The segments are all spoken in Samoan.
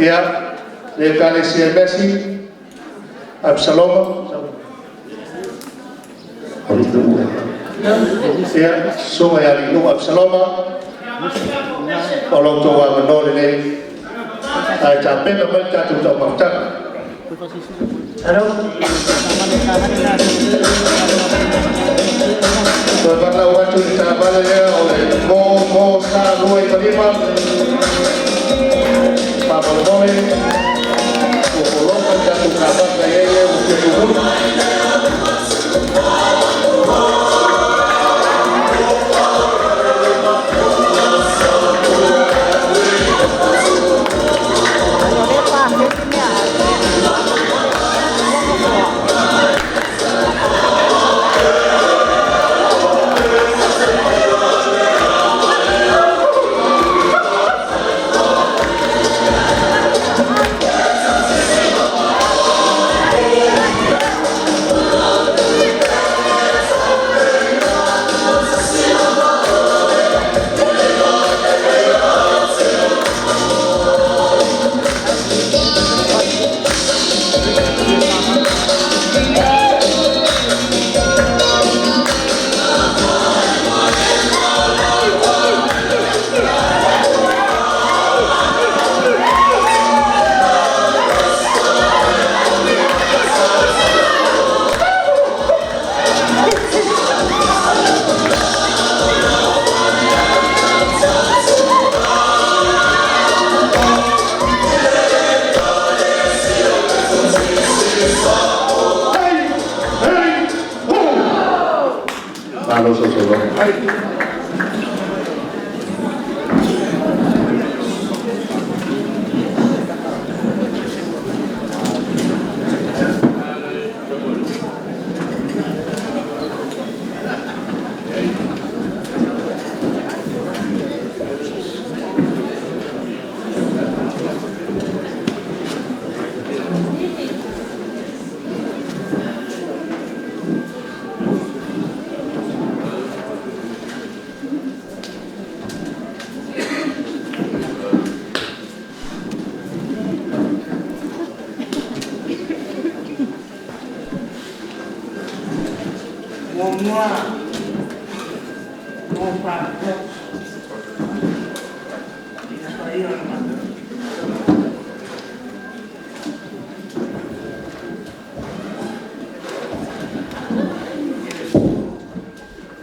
Ia, le Ekalesia Mesi, Absaloma, ia, susuga ia Leinu'u Absaloma, o lo outou avanoa lenei, ae tapena mai le tatou taumafataga. Hello. Toe faalau atu i le taavale lea o le Mo Mo Sa 295, faamolemole, ua poloka le tatou car park na i ai le ua fia tumuli. Hey! Hey! Ho! Malo sausaunoga. Muamua mo faapea i le paia o le Maota.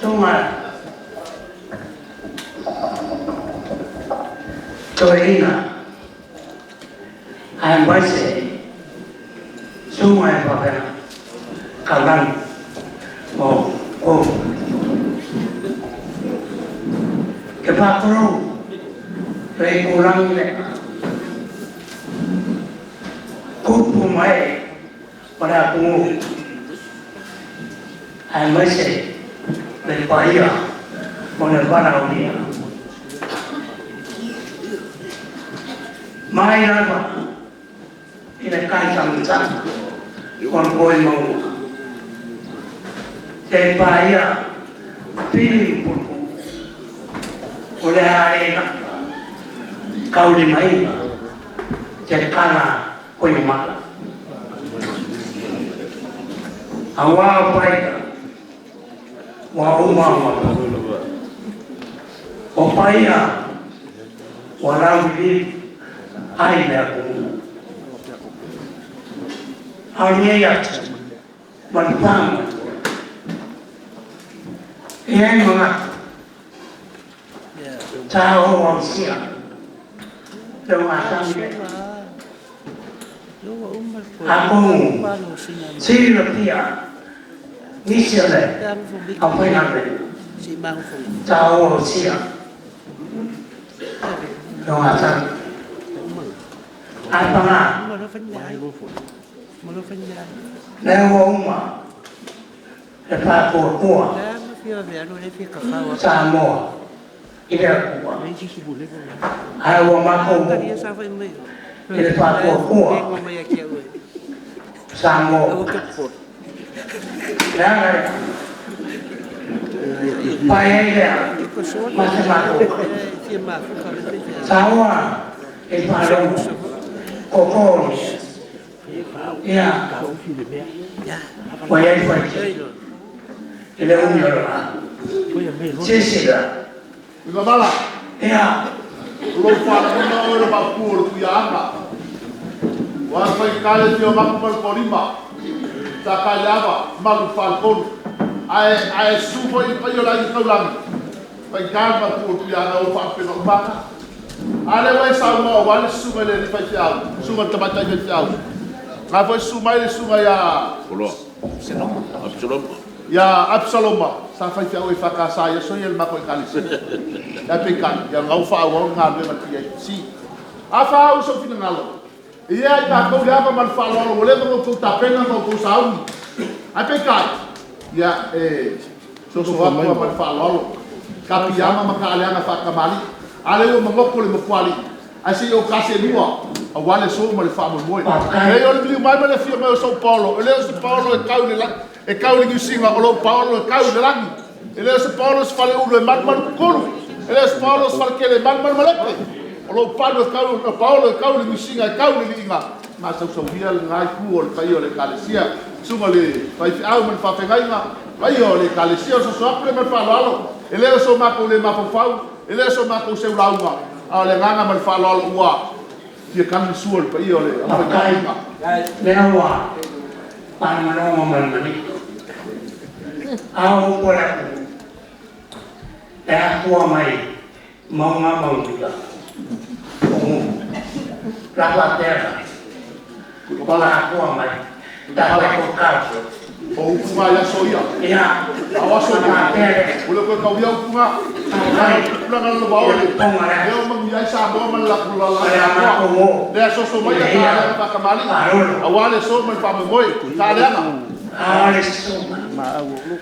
Susuga Toeaina aemaise susuga i faafeagaiga taulagi o o Te faatulou le itulagi lea, tupu ma ee o le atunuu aemaise le paia o le valaaulia. Mai lava i le taitagisaga o le moe mauga, se paia pili ma puupuu o le a le taulimaina se tala foiumala. Aua o paia ua uma ona toto, o paia ua lauliliu ai le atunuu. A o lenei aso ma le faamoemoe, e i ai manatu sa ou ausia le ogasami lea. Atonu silafia nisi o le aufaigaluega sa ou ausia le ogasami. Ae paga, lea ua uma le faatuatua Samoa i le Atua, ae ua matou oo i le faatuatua Samoa. Le ala lea, fai ai lea ma se matou Saoa i le faalogo. Koko ia ua iai faitele i le umi o le la. Silasila Uigamala, ia o lou faalagona oe le mapu o le Tuiaana. Ua fai le fio mapu ma le tolima. Sa kai le ava, malu faaletonu. Ae susu foi le paia o le Aiga Taulagi, faigata le mapu o le Tuiaana ua faapena uma ata. A lea ua e saunoa aua le susuga i le alii faifeau, susuga i le tamaitai faifeau. Na foi susu mai le susuga ia ia Absaloma, sa faifeau EFKS i aso ia i le matou Ekalesia. Ae peitai, ia o lena ua faaauau le galuega a le PIPC. A fa au i sou finagalo, e i ai matou le ava ma le faaaloalo ua leva ona outou tapena ma outou sauni. Ae peitai, ia e soso atu lava ma le faaaloalo, ta piiama ma ta aleaga faatamalii. A lea ua magoto le Nofoalii, ae se i ou taselua aua le aso ma le faamoemoe. Faafetai. Leai o le liliu mai ma le afio mai o sou paolo, e le o se paolo e tau i le e tau i le Niu Sila, o lou paolo e tau i le lagi. E le o se paolo o se faleulu e malumalu tutulu, e le o se paolo o se faletele e malumalu malepe. O lou palu e tau, o paolo e tau i le Niu Sila e tau i le liiga, masausaulia lena itu o le paia o le Ekalesia, susuga i le faifeau ma le faafeagaiga, paia o le Ekalesia. O le soso atu lea ma le faaaloalo, e le o so matou le mafaufau, e le o so matou seulauga, a o le agaga ma le faaaloalo ua fia tali le sua i le paia o le Faafetai. aufaigaluega. Lea ua faalogologo ma le manino. A o upu a le atunuu, e afua mai mauga maulia o la faapea la o afua mai tatou tau O upu na i aso ia, ia a o aso nei, faapea le ua le toe taulia upu na. faafetai Tulaga lalovaoa i le le popoga lea lea ua manuia ai Samoa ma le latou o le a lalolagi atoa. matou o Lea soso mai ina a ia ta faatamalii, faalolo aua le aso ma le faamoemoe. Taaleaga. a o le susuga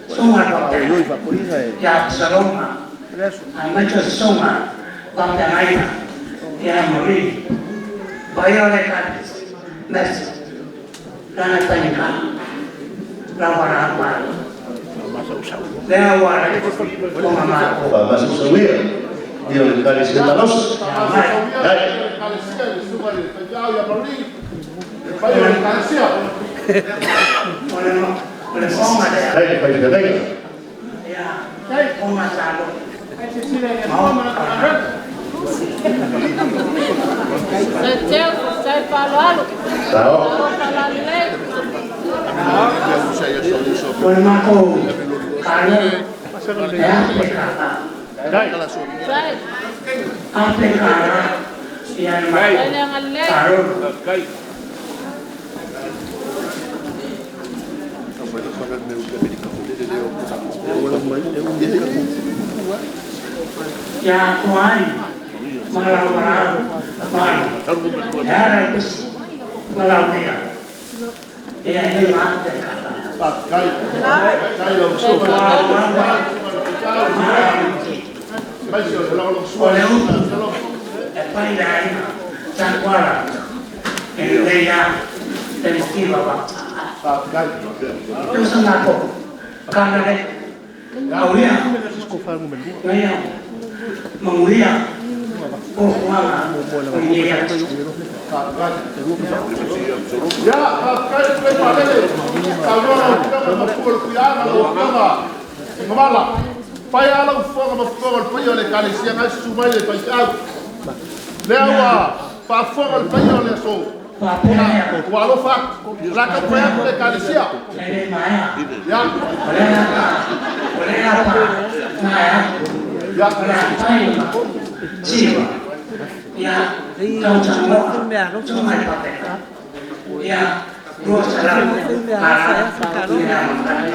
susuga faapea ia Apisaloma aemaise o susuga faafeagaiga ia Marie paia o le Ekalesia Mesi lana faigata lava la malo lea ua o matou Faamasasauia ia o le Ekalesia malosi. ia mai Faamasasauia le Ekalesia i le susuga i le faifeau ia Marie, le paia o le Ekalesia. O le o le foga lea Dai le faifeagaiga. ia foga sa lo ma Sao. O le matou kaleo e afe kala afe kala ia le matou kalolo. Ia atoa ai ma laualau malu e ala i pisi ma lauia ia e ma afe kala. Faafetai. Faafetai lau susuga. Ua maua ma Aemaise o le o lagolagosua i le le susuga upu ia Absaloma. e fai le aiga sa tuala e lelei a le mativa wa. Faafetai. Tusa matou kana le aulia ngaia manguia fuafuaga o lenei aso. Faafetai. Ia, faafetai le Tuiaifalele, saunoa lau Afioga i le Matua o le Tuiaana, lau Afioga Tuigamala. Fai lava lau fofoga ma fofoga o le paia o le Ekalesia na e susu mai le faifeau. Lea ua faafofoga le paia o le aso. Faapea Ia, lea ua alofa atu. O le a taumafai atu le Ekalesia. E le maea Ia, o lea o lea pa maea ia, o le a fai ma siva ia tausamoa suga i papeka ia 200 kala ina matai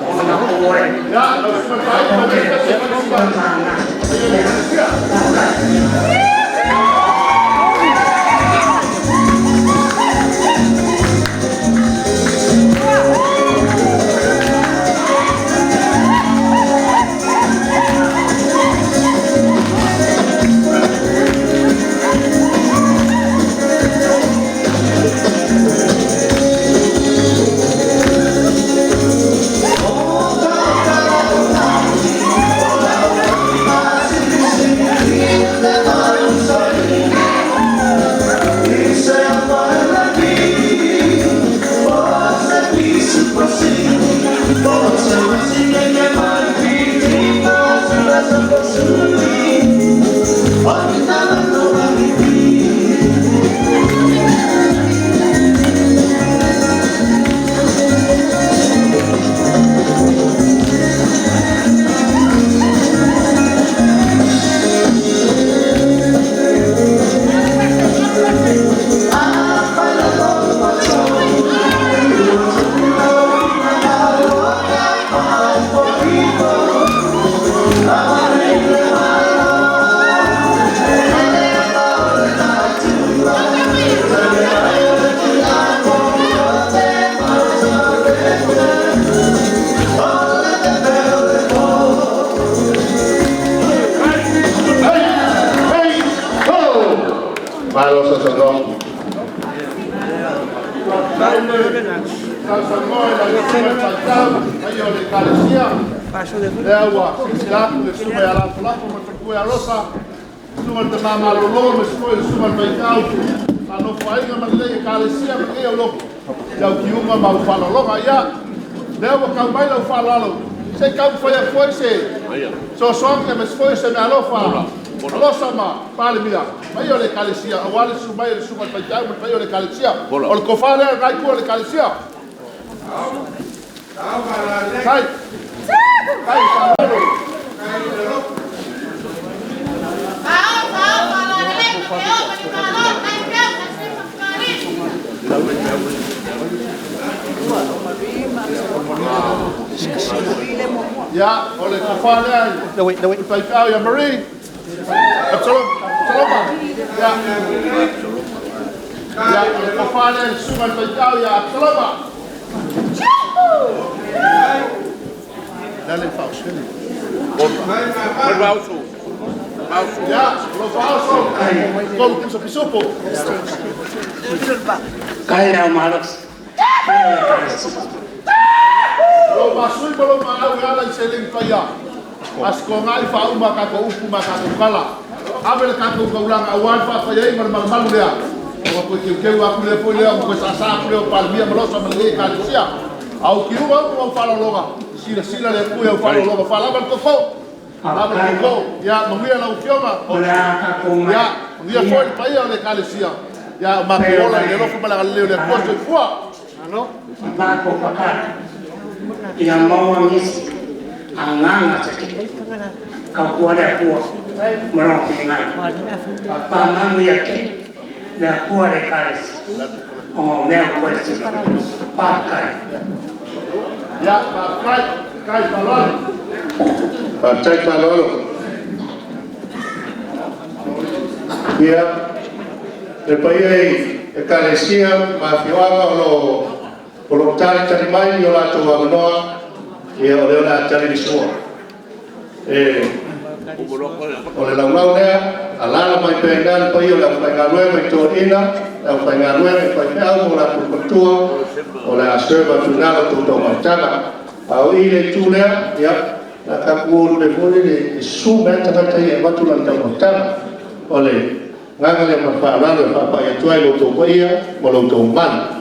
o na koe ia, lau susuga i le o faaifo, te le tasi o o le mana paia o le ia Ekalesia. pakai. Sausaunoa i lau susuga i le faifeau ma le paia o le Ekalesia, lea ua silasila atu i le susuga ia Lafolafola ma le faletua ia Rosa, susuga i le tama malolo aemaise foi le susuga i le faifeau faanofo aiga ma lenei Ekalesia ma lenei aulotu i au tiuga ma au faaaloaloga. Ia, lea ua tau mai lau faaaloalo, se i taumafai atu foi se fesoasoani aemaise foi o se meaalofa a Losa ma Palemia, paia o le Ekalesia aua le susu mai o le susuga i le faifeau ma le paia o le Ekalesia. O le tofa lea a lena itu o le Ekalesia. Tai, tai faaaloalo. Ia, o le tofa lea i le faifeau ia Marie, Absaloma, Absaloma. Ia, ia, o le tofa lea i le susuga i le faifeau ia Absaloma. Ia, o lou faaoso, tolu pusa pisupo. Kai leo malosi. Kai o le ekalesia. O lou masui ma lou maau e ala i seleni paia. Asikogai faauma a tatou upu ma a tatou tala. Ave le tatou taulaga aua le faafaiaiga o le malumalu lea. Ona toe teuteu atu lea foi lea, ona toe saasaa atu lea o Palemia ma Losa ma lenei Ekalesia. A o kiuga upu ma au faaaloaloga, silasila le Atua i au faaaloaloga. Faalava le koko, lava le koko. Ia, manuia lau Afioga. O le a tatou mai. Ia, manuia foi le paia o le Ekalesia. Ia, o matou ola i le alofa ma le agalelei o le Atua. Soifua. Matou tatalo ia maua nisi agaga tetele tautua le Atua ma lona finagalo. Faamanuia tele le Atua i le ekalesia ona o mea ua toe sili. Faafetai. Ia, faafetai, faafetai faaaloalo. Faafetai faaaloalo. Ia, le paia i ekalesia ma afioaga o lo o talitali mai i o latou avanoa, ia o lea o le a tali le sua. E o le laulau lea, alaala mai pea i ina le paia o le aufaigaluega i toeaiina, le aufaigaluega i faifeau ma o latou faletua, o le a serve atu i ina la outou taumafataga. A o i le itu lea, ia, o le a tatou o le mea foi lele e susu mai lava le tagata ia e avatu lana taumafataga. O le agaga lea ma le faaaloalo e faapai atu ai lo outou paia ma lo outou mamalu.